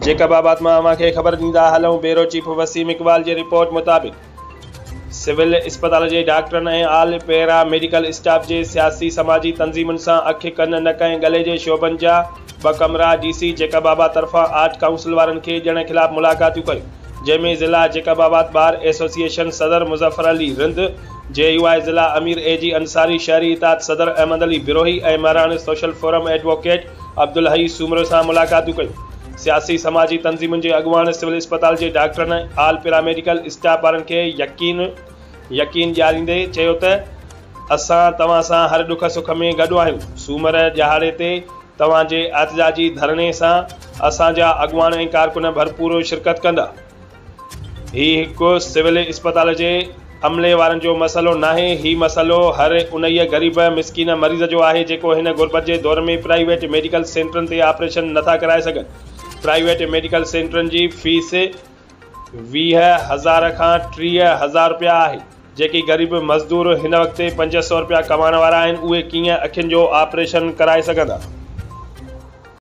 Jacob آباد مان اوهان کي خبر ڏيندا هلون بيورو چيف وسيم اقبال جي رپورٽ مطابق سول اسپتال جي ڊاڪٽرن ۽ آل پيرا ميڊيڪل اسٽاف جي سياسي سماجي تنظيمن سان اک ڪن نڪ ۽ ڳلي جي شعبن جا ٻه ڪمرا ڊي سي جيڪب آباد طرفان آرٽ ڪائونسل وارن کي ڏيڻ خلاف ملاقاتيون ڪيون جنهن ۾ ضلع جيڪب آباد بار ايسوسيئيشن صدر مظفر علي رند، جي يو آء ضلع امير اي جي انصاري، شهري اتحاد صدر Ahmed Ali Brohi ۽ Mehran social forum advocate Abdulhai Soomro سان ملاقاتون ڪيون. سياسي سماجي تنظيمن جي اڳواڻ سول اسپتال جي ڊاڪٽرن ۽ آل پيراميڊيڪل اسٽاف وارن کي يقين يقين ڏياريندي چيو ته اسان توهان سان هر ڏک سک ۾ گڏ آهيون سومر ڏهاڙي تي توهان جي احتجاجي ڌرڻي سان اسان جا اڳواڻ ۽ ڪارڪن ڀرپور شرڪت ڪندا. هي هڪ سول اسپتال جي عملي وارن جو مسئلو ناهي، هي مسئلو هر انهيء غريب مسڪين مريض جو آهي جيڪو هن غربت جي دور ۾ پرائيويٽ ميڊيڪل سينٽرن تي آپريشن نٿا ڪرائي سگهن. پرائيويٽ ميڊيڪل سينٽرن جي فيس 20,000 کان 30,000 رپيا آهي. جيڪي غريب مزدور هن وقت 500 رپيا ڪمائڻ وارا آهن اهي ڪيئن اکين جو آپريشن ڪرائي سگهندا.